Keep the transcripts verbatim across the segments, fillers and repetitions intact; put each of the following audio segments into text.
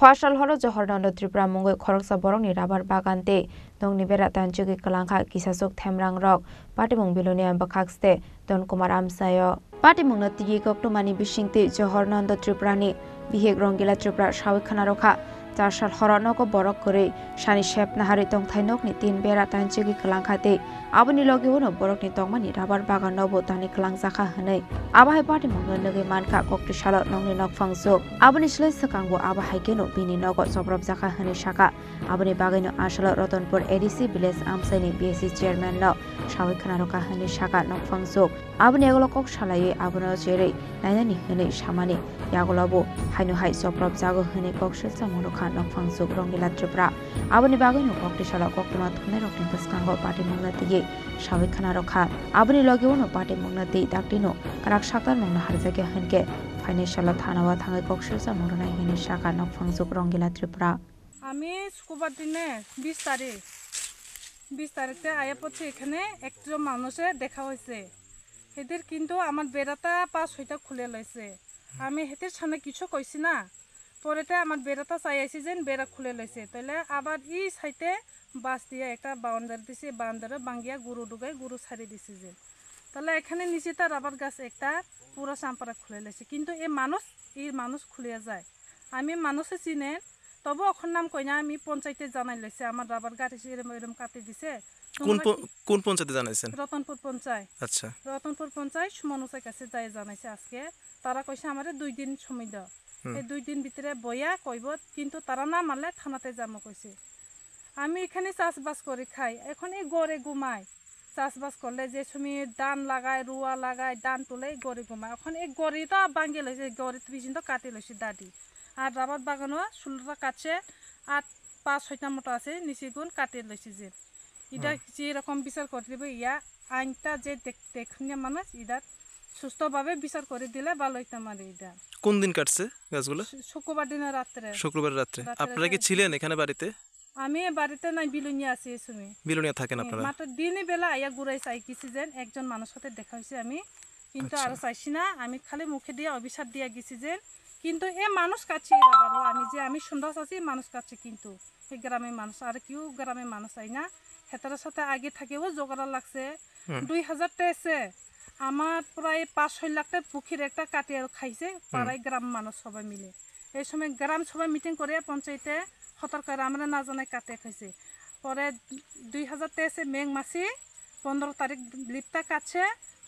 Phasal horo Johornando Tripura mungwi khoroksa borokni rabar bagan tei nokni bera tanchugwi kwlangkha kisasuk themrangrok. Patimung Bilonia bwkhak ste Don Kumar amsaio. Patimungno tigi koktwmani bisingtwi Johornando Tripurani bihik Rongila Tripura sawi khwnarokha. Chasal horo nogo borok kwrwi sani sep naharwi tongthai nokni tin bera tanchugwi kwlangkha tei aboni logi uno borokni tongmani rabar bagan nobo tani kwlangjakha hwnwi. Abo hai patimungno nugwi mankha koktwi salo nokni nokphang juk. Aboni slai swkango abo hai kheno bini nogo chopropjakha hwnwi sakha. Aboni bagwino asalo Ratanpur A D C village amchaini B S C chairman no sawi khwnarokha hwnwi sakha nokphang juk. Aboni yagulo kok salaiwi abono cherwi nainani hwnwi samani yagulobo haino hai chopropjago hwnwi kok silsa mwnokha nokphang juk Rongila Tripura. Aboni bagwino koktwi salo koktwma thumnairokni bwskango patimungno twiwi sawi khwnarokha. Aboni logi uno patimungno twi daktino kwrak saktarmungno harjakya hwnkhe phainai salo thanao thangwi kok silsa mwnai hwnwi sakha nokphang juk Rongila Tripura. আমি শুক্রবার দিনে বিশ তারিখ, বিশ তারিখে আয়া পড়ছে এখানে, একজন মানুষে দেখা হয়েছে। এদের কিন্তু আমার বেড়াটা পাঁচ ছয়টা খুলে লইছে। আমি হেতের সামনে কিছু কইছি না। পরেতে আমার বেড়াটা চাই আইছি যেন বেড়া খুলে লইছে। তাহলে আবার এই সাইডে বাঁশ দিয়ে একটা বাউন্ডারি দিছে, বাউন্ডারি ভাঙ্গিয়া গরু ঢুকাই গরু ছাড়ি দিছে যে। তাহলে এখানে নিচে তার রাবার গাছ একটা পুরা চাম্পারা খুলে লইছে। কিন্তু এই মানুষ, এই মানুষ খুলিয়া যায়। আমি মানুষে চিনে, তবু এখন নাম কই না, আমি পঞ্চায়েতে জানাই লাইছে, আমার রাবার গাছ এসে এরম এরম কাটি দিছে। কোন তোমরা প-, কি কোন পঞ্চায়েতে জানাইছেন? রতনপুর পঞ্চায়েত। আচ্ছা। রতনপুর পঞ্চায়েত সুমন ওসাই কাছে যাই জানাইছে আজকে। তারা কইছে আমারে দুই দিন সময় দাও। হুম। এই দুই দিন ভিতরে বইয়া কইব, কিন্তু তারা না মানলে থানাতে যাবো কইছে। আমি এখানে চাষবাস করে খাই, এখন এই ঘরে ঘুমাই। চাষবাস করলে যে সময় ধান লাগায়, রোয়া লাগায়, ধান তুলে এই ঘরে ঘুমায়। এখন এই ঘরে তো ভাঙ্গি লইছে, ঘরে তো বিচিন তো কাটি লইছে দাদি। আর রাবার বাগানও ষোলোটা কাটছে, আর পাঁচ ছয়টা মতো আছে, নিচে গুণ কাটি লইছে যে। এটা হুম। যে রকম বিচার করে দিবে, ইয়া আইনটা যে দেখ-, দেখুন না মানুষ, এটা সুস্থভাবে বিচার করে দিলে ভালো হইতে পারে এটা। কোন দিন কাটছে গাছগুলো? শু-, শুক্রবার দিনে রাত্রে। শুক্রবার রাত্রে। রাত্রে আপনারা কি যাই। ছিলেন এখানে বাড়িতে? আমি বাড়িতে নাই, বিলুনিয়া আছি এই সময়। বিলুনিয়া থাকেন হ্যাঁ, আপনারা? মাত্র দিনই বেলা আইয়া ঘুরাই চাই গেছি যেন, একজন মানুষ সাথে দেখা হয়েছে আমি, কিন্তু আচ্ছা। আরো চাইছি না, আমি খালি মুখে দিয়ে অভিশাপ দিয়ে গেছি যেন। কিন্তু এ মানুষ কাছে এরা বারো, আমি যে আমি সন্দেহ আছি মানুষ কাছে, কিন্তু এই গ্রামের মানুষ আর কেউ গ্রামের মানুষ আই না, হেতার সাথে আগে থাকেও জোগাড় লাগছে। হুম। দুই হাজার তেইশে আমার প্রায় পাঁচ ছয় লাখ টাকা পুকুর একটা কাটিয়ে খাইছে, হুম। পাড়ায় গ্রাম মানুষ সবাই মিলে। এই সময় গ্রাম সভা মিটিং করে পঞ্চায়েতে হতর করে আমরা না জানাই কাটিয়ে খাইছে। পরে দুই হাজার তেইশে মে মাসে পনেরো তারিখ লিপটা কাটছে,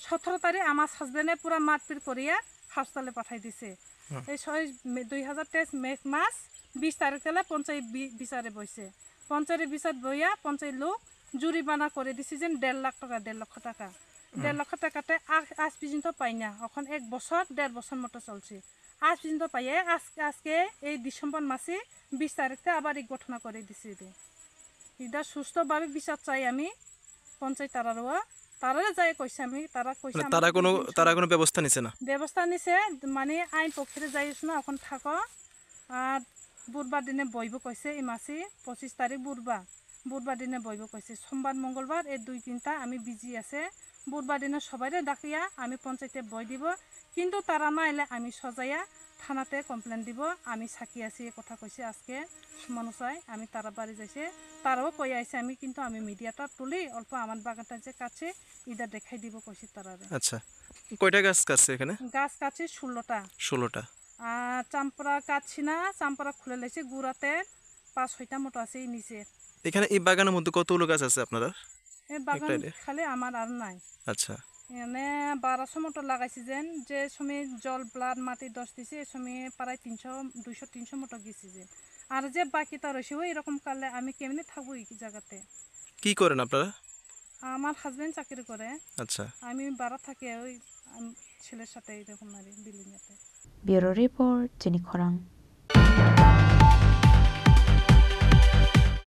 সতেরো তারিখ আমার হাজবেন্ডে পুরা মারপিট করিয়া হাসপাতালে পাঠাই দিছে। হুম। এই ছয় মে, দুই হাজার তেইশ মে মাস বিশ তারিখ তেলে পঞ্চায়েত বি-, বিচারে বইছে। পঞ্চায়েত বিচার বইয়া পঞ্চায়েত লোক জরিমানা করে দিছে যে দেড় লাখ টাকা, দেড় লক্ষ টাকা। হুম। দেড় লক্ষ টাকাতে আ-, আজ পর্যন্ত পাই না। এখন এক বছর, দেড় বছর মতো চলছে। আজ পর্যন্ত পাইয়ে আজ-, আজকে এই ডিসেম্বর মাসে বিশ তারিখে আবার এই ঘটনা করে দিছে। এটা, এটা সুস্থভাবে বিচার চাই আমি পঞ্চায়েত তারারও। তারারে যাই কইছে আমি, তারা কইছে মানে আমাকে তারা কোনো, দুই দিন তারা সময় কোনো ব্যবস্থা নিছে না? ব্যবস্থা নিছে, মানে আইন পক্ষে যাই না, এখন থাকো। আর বুধবার দিনে বইব কইছে, এই মাসে পঁচিশ তারিখ বুধবার, বুধবার দিনে বইব কইছে। সোমবার, মঙ্গলবার এই দুই দিনটা আমি বিজি আছে। বুধবার দিনে সবাইরে ডাকিয়া আমি পঞ্চায়েতে বই দিব, কিন্তু তারা না এলে আমি সজাইয়া থানাতে কমপ্লেন দিব। আমি সাক্ষী আছি, এই কথা কইছে আজকে সুমন ওসাই, আমি তারা বাড়ি যাইছে, তারাও কই আইছে আমি, কিন্তু আমি মিডিয়াটা তুলি অল্প আমার বাগানটা যে কাছে ইটা দেখাই দিব কইছে তারারে। আচ্ছা, কয়টা গাছ কাটছে এখানে? গাছ কাটছে ষোলোটা। ষোলোটা। আর চাম্পরা কাটছি না, চাম্পরা খুলে লাইছে, গুড়াতে পাঁচ ছয়টা মতো আছে এই নিচে। এখানে এই বাগানের মধ্যে কতগুলো গাছ আছে আপনারা? এই বাগান একটা idea? খালি আমার আর নাই। আচ্ছা। এনে বারোশো মতো লাগাইছি যেন, যে সময় জল ব্লাড মাটি দশ দিছে, এই সময় প্রায় তিনশো, দুইশো, তিনশো মতো গেছি যেন। আর যে বাকিটা রয়েছে, ওই এরকম করলে আমি কেমনে থাকবো এই জায়গাতে? কি করেন আপনারা? আমার হাজবেন্ড চাকরি করে। আচ্ছা। আমি বাড়া থাকি ওই, আম, ছেলের সাথে এরকম আর কি, বিল্ডিং এতে। Bureau report, Chini Khorang.